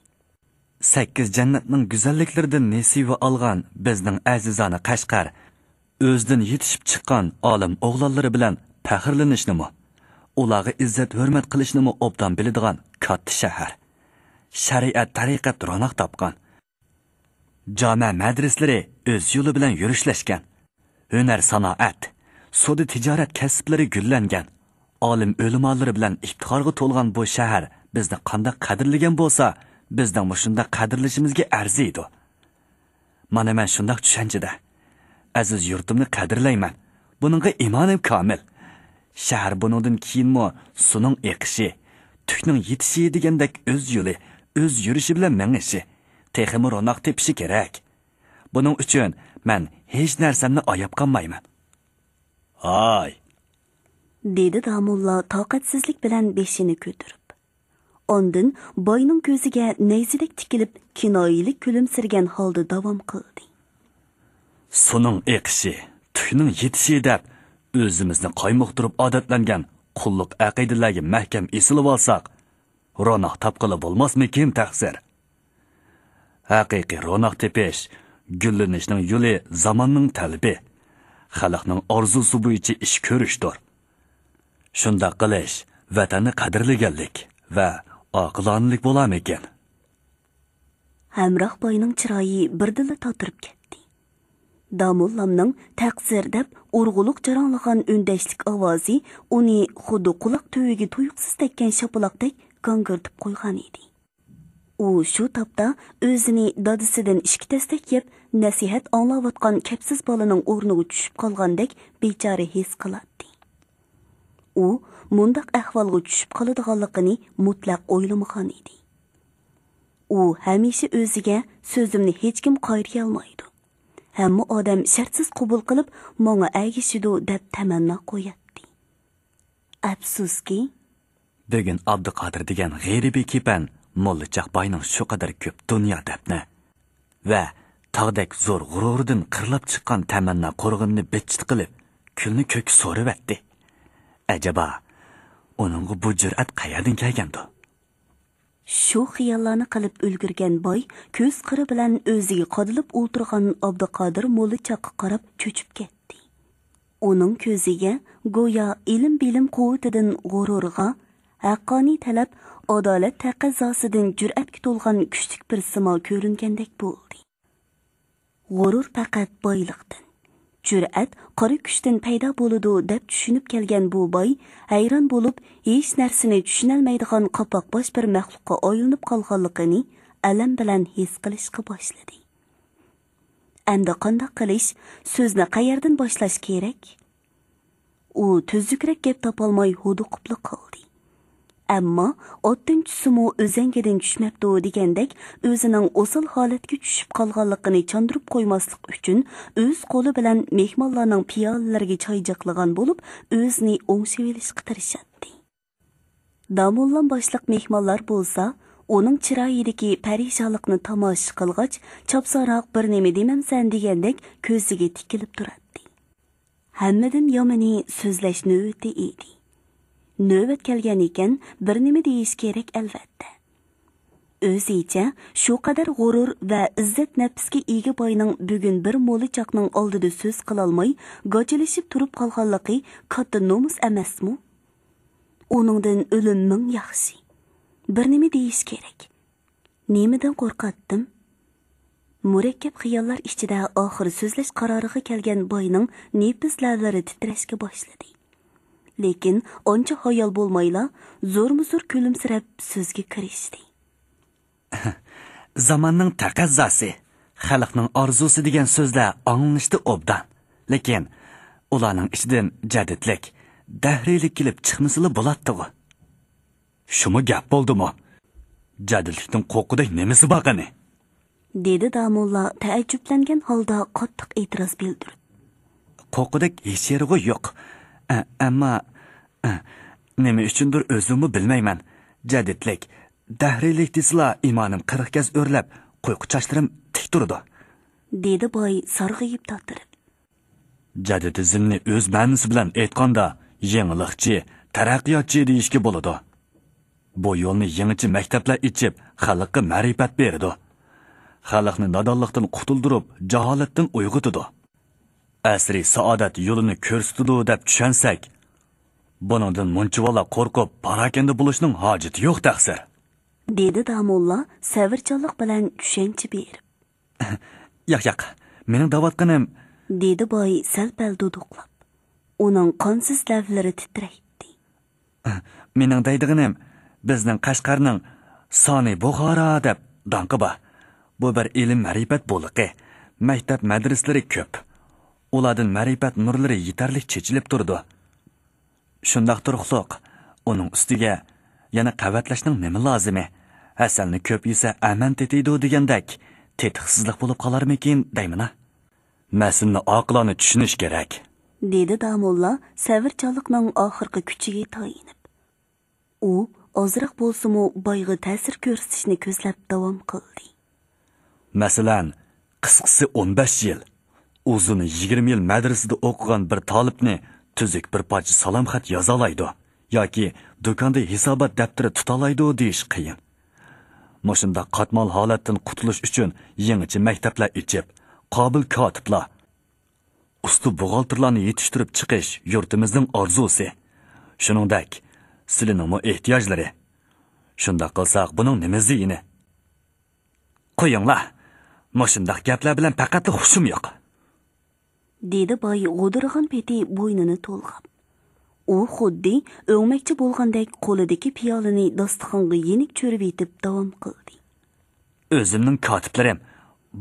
سەككىز جەننەتنىڭ گۈزەللىكلىرىدىن نېسىۋە ئالغان بىزنىڭ ئەزىزانە قەشقەر ئۆزىدىن يېتىشىپ چىققان ئالىم ئوغلانلىرى بىلەن پەخىرلىنىشنىمۇ، ئۇلارغا ئىززەت-ھۆرمەت قىلىشنىمۇ ئوبدان بىلىدىغان كاتتا شەھەر. شەرىئەت-تەرىقەت روناق تاپقان. جامە مەدرىسىلىرى ئۆز يولى بىلەن يۈرۈشلەشكەن. ھۈنەر-سانائەت، سودا-تىجارەت كەسىپلىرى گۈللەنگەن. ئالىم-ئۆلىمالىرى بىلەن ئىپتىخارغا تولغان بۇ شەھەر بىزنى قانداق قەدىرلىگەن بولسا، بىزنىڭمۇ شۇنداق قەدىرلىشىمىزگە ئەرزىيدۇ. مانا مەن شۇنداق چۈشەنچىدە. ئەزىز يۇرتۇمنى قەدىرلەيمەن. بۇنىڭغا ئىمانىم كامىل. شەھەر بۇنىڭدىن كېيىنمۇ سۇنىڭ ئېقىشى، تۈكنىڭ يېتىشى دېگەندەك ئۆز يولى، ئۆز يۈرۈشى بىلەن مېڭىشى، تېخىمۇ روناق تېپىشى كېرەك. بۇنىڭ ئۈچۈن مەن ھېچ نەرسەمنى ئاياپ قالمايمەن. ھاي! دېدى داموللا تاقەتسىزلىك بىلەن بېشىنى كۆتۈرۈپ. ئاندىن باينىڭ كۆزىگە نەيزىدەك تىكىلىپ، كىنايىلىك كۈلۈمسىرىگەن ھالدا داۋام قىلدى. سۇنىڭ ئېقىشى، تۈكنىڭ يېتىشى دەپ، ئۆزىمىزنى قايمۇقتۇرۇپ ئادەتلەنگەن قۇللۇق ئەقىدىلەرگە مەھكەم ئېسىلىۋالساق، روناق تاپقىلى بولماسمىكىن تەقسىر؟ ھەقىقىي روناق تېپىش، گۈللىنىشنىڭ يولى زاماننىڭ تەلىپى، خەلقنىڭ ئارزۇسى بويىچە ئىش كۆرۈشتۇر. شۇنداق قىلىش ۋەتەننى قەدىرلىگەنلىك ۋە ئاقىلانىلىك بولارمىكىن؟ ھەمراھ باينىڭ چىرايى بىردىنلا تاتىرىپ كەتتى. داموللامنىڭ «تەقسىر» دەپ ئۇرغۇلۇق جاراڭلىغان ئۈندەشلىك ئاۋازى ئۇنى خۇددى قۇلاق تۈۋىگە تۇيۇقسىز تەگكەن شاپىلاقتەك گاڭگىرىتىپ قويغان ئىدى. ئۇ شۇ تاپتا ئۆزىنى دادىسىدىن ئىككى تەستەك يەپ، نەسىھەت ئاڭلاۋاتقان كەپسىز بالىنىڭ ئورنىغا چۈشۈپ قالغاندەك بىچارە ھېس قىلاتتى. ئۇ مۇنداق ئەھۋالغا چۈشۈپ قالىدىغانلىقىنى مۇتلەق ئويلىمىغان ئىدى. ئۇ ھەمىشە ئۆزىگە «سۆزۈمنى ھېچكىم قايرىيالمايدۇ، ھەممە ئادەم شەرتسىز قوبۇل قىلىپ، ماڭا ئەگىشىدۇ» دەپ تەمەننا قوياتتى. ئەپسۇسكى، بۈگۈن ئابدۇقادىر دېگەن غېرىبىي كېپەن موللاچاق باينىڭ شۇ قەدەر كۆپ دۇنيا دەپنە ۋە تاغدەك زور غۇرۇرىدىن قىرلاپ چىققان تەمەننا قورغىنىنى بىتچىت قىلىپ، كۈلنى كۆككە سورۇۋەتتى. ئەجەبا، ئۇنىڭغا بۇ جۈرئەت قەيەردىن كەلگەندۇ؟ شۇ خىياللارنى قىلىپ ئۈلگۈرگەن باي كۆز قىرى بىلەن ئۆزىگە قادىلىپ ئولتۇرغان ئابدۇقادىر موللاچاققا قاراپ چۆچۈپ كەتتى. ئۇنىڭ كۆزىگە گويا ئىلىم-بىلىم قۇۋۋىتىدىن غۇرۇرغا، ھەققانىي تەلەپ، ئادالەت تەقەززاسىدىن جۈرئەتكە تولغان كۈچلۈك بىر سىما كۆرۈنگەندەك بولدى. غۇرۇر پەقەت بايلىقتىن، جۈرئەت قارا كۈچتىن پەيدا بولىدۇ دەپ چۈشىنىپ كەلگەن بۇ باي ھەيران بولۇپ، ھېچ نەرسىنى چۈشىنەلمەيدىغان قاپاقباش بىر مەخلۇققا ئايلىنىپ قالغانلىقىنى ئەلەم بىلەن ھېس قىلىشقا باشلىدى. ئەمدى قانداق قىلىش؟ سۆزنى قەيەردىن باشلاش كېرەك؟ ئۇ تۈزۈكرەك گەپ تاپالماي ھودۇقۇپلا قالدى. ئەمما «ئاتتىن چۈشسىمۇ ئۈزەڭگىدىن چۈشمەپتۇ» دېگەندەك، ئۆزىنىڭ ئوسال ھالەتكە چۈشۈپ قالغانلىقىنى چاندۇرۇپ قويماسلىق ئۈچۈن، ئۆز قولى بىلەن مېھمانلارنىڭ پىيالىلىرىگە چاي جىقلىغان بولۇپ، ئۆزىنى ئوڭشىۋېلىشقا تىرىشاتتى. داموللام باشلىق مېھمانلار بولسا، ئۇنىڭ چىرايىدىكى پەرىشانلىقنى تاماشا قىلغاچ، چاپسانراق بىر نېمە دېمەمسەن دېگەندەك كۆزىگە تىكىلىپ تۇراتتى. ھەممىدىن يامىنى سۆزلەش نۆۋىتى ئىدى. نۆۋەت كەلگەن ئىكەن، بىر نېمە دېيىش كېرەك ئەلۋەتتە. ئۆزىچە شۇ قەدەر غۇرۇر ۋە ئىززەت نەپسكە ئىگە باينىڭ بۈگۈن بىر موللاچاقنىڭ ئالدىدا سۆز قىلالماي گاچىلىشىپ تۇرۇپ قالغانلىقى كاتتا نومۇس ئەمەسمۇ؟ ئۇنىڭدىن ئۆلۈم مىڭ ياخشى. بىر نېمە دېيىش كېرەك. نېمىدىن قورقاتتىم؟ مۇرەككەپ خىياللار ئىچىدە ئاخىر سۆزلەش قارارىغا كەلگەن باينىڭ نېپىز لەۋلىرى تىترەشكە باشلىدى. لېكىن ئانچە ھايال بولمايلا زورمۇزور كۈلۈمسىرەپ سۆزگە كىرىشتى. زاماننىڭ تەقەززاسى، خەلقنىڭ ئارزۇسى دېگەن سۆزلەر ئاڭلىنىشتا ئوبدان. لېكىن ئۇلارنىڭ ئىچىدىن جەدىدلىك، دەھرىيلىك كېلىپ چىقمىسىلا بولاتتىغۇ. شۇمۇ گەپ بولدىمۇ؟ جەدىدلىكتىن قورققۇدەك نېمىسى بار قېنى؟ دېدى داموللا تەئەججۈپلەنگەن ھالدا قاتتىق ئېتىراز بىلدۈرۈپ. قورققۇدەك ھېچ يېرىغۇ يوق. ئە، ئەمما، ئە، نېمە ئۈچۈندۇر ئۆزۈممۇ بىلمەيمەن. جەدىدلىك، دەھرىيلىك دېسىلا ئىمانىم قىرىق گەز ئۆرلەپ، قۇيقۇ چاچلىرىم تىك تۇرىدۇ. دېدى باي سارغىيىپ تاتىرىپ. جەدىدىزمنى ئۆز مەنىسى بىلەن ئېيتقاندا، يېڭىلىقچى، تەرەققىياتچى دېيىشكە بولىدۇ. بۇ يولنى يېڭىچە مەكتەپلەر ئېچىپ، خەلققە مەرىپەت بېرىدۇ. خەلقنى نادانلىقتىن قۇتۇلدۇرۇپ، جاھالەتتىن ئويغىتىدۇ. ئەسرى سائادەت يولىنى كۆرسىتىدۇ دەپ چۈشەنسەك، بۇنىڭدىن مۇنچىۋالا قورقۇپ، پاراكەندە بولۇشنىڭ ھاجىتى يوق تەقسىر. دېدى داموللا سەۋرچانلىق بىلەن چۈشەنچە بېرىپ. ياق، ياق، مېنىڭ دەۋاتقىنىم، دېدى باي سەل-پەل دۇدۇقلاپ. ئۇنىڭ قانسىز لەۋلىرى تىترەيتتى. مېنىڭ دەيدىغىنىم، بىزنىڭ قەشقەرنىڭ سانى بۇخارا دەپ داڭقى بار. بۇ بىر ئىلىم-مەرىپەت بۇلىقى. مەكتەپ-مەدرىسىلىرى كۆپ. ئۇلاردىن مەرىپەت نۇرلىرى يېتەرلىك چېچىلىپ تۇرىدۇ. شۇنداق تۇرۇقلۇق، ئۇنىڭ ئۈستىگە يەنە قەۋەتلەشنىڭ نېمە لازىمى؟ ھەسەلنى كۆپ يېسە ئەمەن تېتىيدۇ دېگەندەك، تېتىقسىزلىق بولۇپ قالارمىكىن دەيمىنا. مەسىلىنى ئاقىلانە چۈشىنىش كېرەك. دېدى داموللا سەۋرچانلىقنىڭ ئاخىرقى كۈچىگە تايىنىپ. ئۇ ئازراق بولسىمۇ بايغا تەسىر كۆرسىتىشنى كۆزلەپ داۋام قىلدى. مەسىلەن، قىسقىسى ئون بەش يىل، ئۇزۇنى يىگىرمە يىل مەدرىسىدە ئوقۇغان بىر تالىپنى تۈزۈك بىر پارچە سالام خەت يازالايدۇ ياكى دۇكاندا ھېسابات دەپتىرى تۇتالايدۇ دېيىش قىيىن. مۇشۇنداق قاتمال ھالەتتىن قۇتۇلۇش ئۈچۈن يېڭىچە مەكتەپلەر ئېچىپ، قابىل كاتىپلار، ئۇستا بوغالتىرلارنى يېتىشتۈرۈپ چىقىش يۇرتىمىزنىڭ ئارزۇسى. شۇنىڭدەك، سىلىنىڭمۇ ئېھتىياجلىرى. شۇنداق قىلساق، بۇنىڭ نېمە زىيىنى؟ قويۇڭلار، مۇشۇنداق گەپلەر بىلەن پەقەتلا خۇشۇم يوق. دېدى باي غودۇرىغان پېتى بوينىنى تولغاپ. ئۇ خۇددى ئۆڭمەكچى بولغاندەك قولىدىكى پىيالىنى داستىخانغا يېنىك چۆرۈۋېتىپ داۋام قىلدى. ئۆزۈمنىڭ كاتىپلىرىم،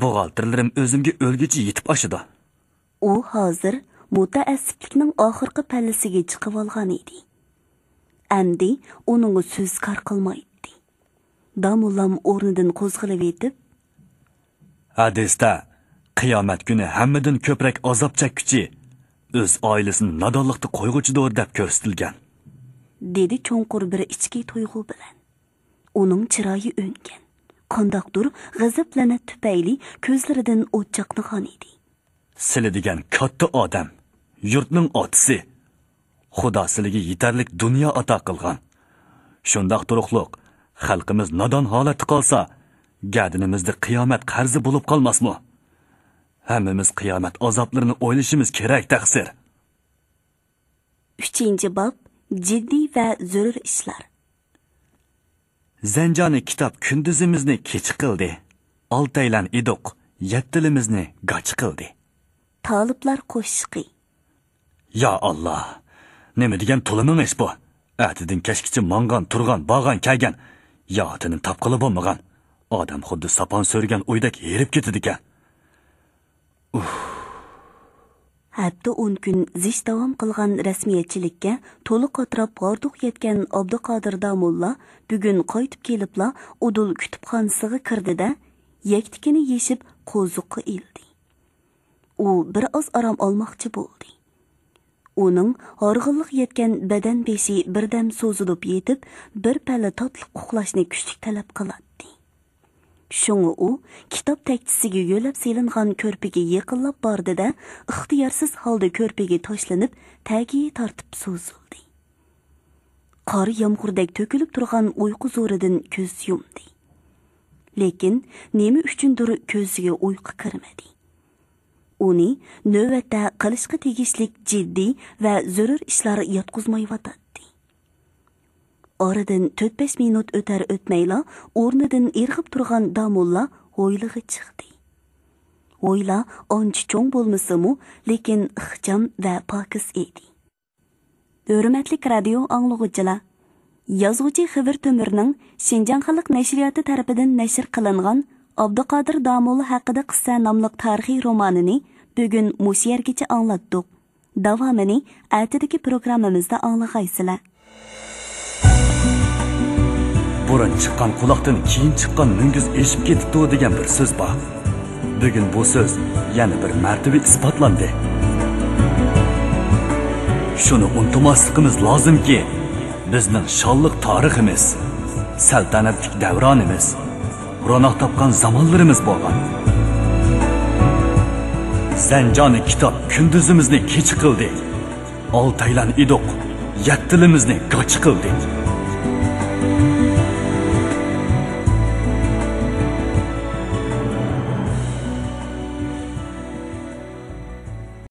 بوغالتىرلىرىم ئۆزۈمگە ئۆلگۈچە يېتىپ ئاشىدۇ. ئۇ ھازىر مۇتەئەسسىپلىكنىڭ ئاخىرقى پەللىسىگە چىقىۋالغان ئىدى. ئەمدى ئۇنىڭغا سۆز كار قىلمايتتى. داموللام ئورنىدىن قوزغىلىۋېتىپ، ھەدىستە، «قىيامەت كۈنى ھەممىدىن كۆپرەك ئازاب چەككۈچى ئۆز ئائىلىسىنى نادانلىقتا قويغۇچىدۇر» دەپ كۆرسىتىلگەن، دېدى چوڭقۇر بىر ئىچكى تۇيغۇ بىلەن. ئۇنىڭ چىرايى ئۆنگەن، قانداقتۇر غەزەپ-لەنەت تۈپەيلى كۆزلىرىدىن ئوت چاقنىغان ئىدى. سىلى دېگەن كاتتا ئادەم، يۇرتنىڭ ئاتىسى. خۇدا سىلىگە يېتەرلىك دۇنيا ئاتا قىلغان. شۇنداق تۇرۇقلۇق، خەلقىمىز نادان ھالەتتە قالسا، گەدىنىمىزدە قىيامەت قەرزى بولۇپ قالماسمۇ؟ ھەممىمىز قىيامەت ئازابلىرىنى ئويلىشىمىز كېرەك، تەقسىر. ئۈچىنچى باب، جىددىي ۋە زۆرۈر ئىشلار. زەنجانى كىتاب كۈندۈزىمىزنى كېچە قىلدى. ئالتەيلەن ئىدۇق، يەتتىلىمىزنى گاچا قىلدى. تالىپلار قوشىقى. يا ئاللا، نېمە دېگەن تولىمىڭ ئىش بۇ؟ ئەتىدىن كەچكىچە ماڭغان، تۇرغان، بارغان، كەلگەن. يا خوتۇننى تاپقىلى بولمىغان. ئادەم خۇددى ساپان سۆرىگەن ئۆيدەك ھېرىپ كېتىدىكەن. ئۇھ. ھەپتە ئون كۈن زىچ داۋام قىلغان رەسمىيەتچىلىككە تولۇق ئاتراپ ھاردۇق يەتكەن ئابدۇقادىر داموللا بۈگۈن قايتىپ كېلىپلا ئۇدۇل كۇتۇپخانىسىغا كىردى-دە، يەكتىكىنى يېشىپ قوزۇققا ئىلدى. ئۇ بىر ئاز ئارام ئالماقچى بولدى. ئۇنىڭ ھارغىنلىق يەتكەن بەدەن بېشى بىردەم سوزۇلۇپ يېتىپ، بىر پەلە تاتلىق ئۇخلاشنى كۈچلۈك تەلەپ قىلاتتى. شۇڭا ئۇ كىتاب تەكچىسىگە يۆلەپ سېلىنغان كۆرپىگە يېقىنلاپ باردى-دە، ئىختىيارسىز ھالدا كۆرپىگە تاشلىنىپ، تەگى تارتىپ سوزۇلدى. قار يامغۇردەك تۆكۈلۈپ تۇرغان ئۇيقۇ زورىدىن كۆز يۇمدى. لېكىن نېمە ئۈچۈندۇر كۆزىگە ئۇيقۇ كىرمىدى. ئۇنى نۆۋەتتە قىلىشقا تېگىشلىك جىددىي ۋە زۆرۈر ئىشلار ياتقۇزمايۋاتاتتى. ئارىدىن تۆت-بەش مىنۇت ئۆتەر-ئۆتمەيلا ئورنىدىن ئىرغىپ تۇرغان داموللا ھويلىغا چىقتى. ھويلا ئانچە چوڭ بولمىسىمۇ، لېكىن ئىخچام ۋە پاكىز ئىدى. ھۆرمەتلىك رادىيو ئاڭلىغۇچىلار! يازغۇچى خېۋىر تۆمۈرنىڭ شىنجاڭ خەلق نەشرىياتى تەرىپىدىن نەشر قىلىنغان ئابدۇقادىر داموللا ھەققىدە قىسسە ناملىق تارىخىي رومانىنى بۈگۈن مۇشۇ يەرگىچە ئاڭلاتتۇق. داۋامىنى ئەتىدىكى پروگراممىمىزدا ئاڭلىغايسىلەر. بۇرۇن چىققان قۇلاقتىن كېيىن چىققان مۈڭگۈز ئېشىپ كېتىپتۇ دېگەن بىر سۆز بار. بۈگۈن بۇ سۆز يەنە بىر مەرتىۋە ئىسپاتلاندى. شۇنى ئۇنتۇماسلىقىمىز لازىمكى، بىزنىڭ شانلىق تارىخىمىز، سەلتەنەتلىك دەۋرانىمىز، روناق تاپقان زامانلىرىمىز بولغان. زەنجانى كىتاب كۈندۈزىمىزنى كېچە قىلدى. ئالتەيلەن ئىدۇق، يەتتىلىمىزنى گاچا قىلدى.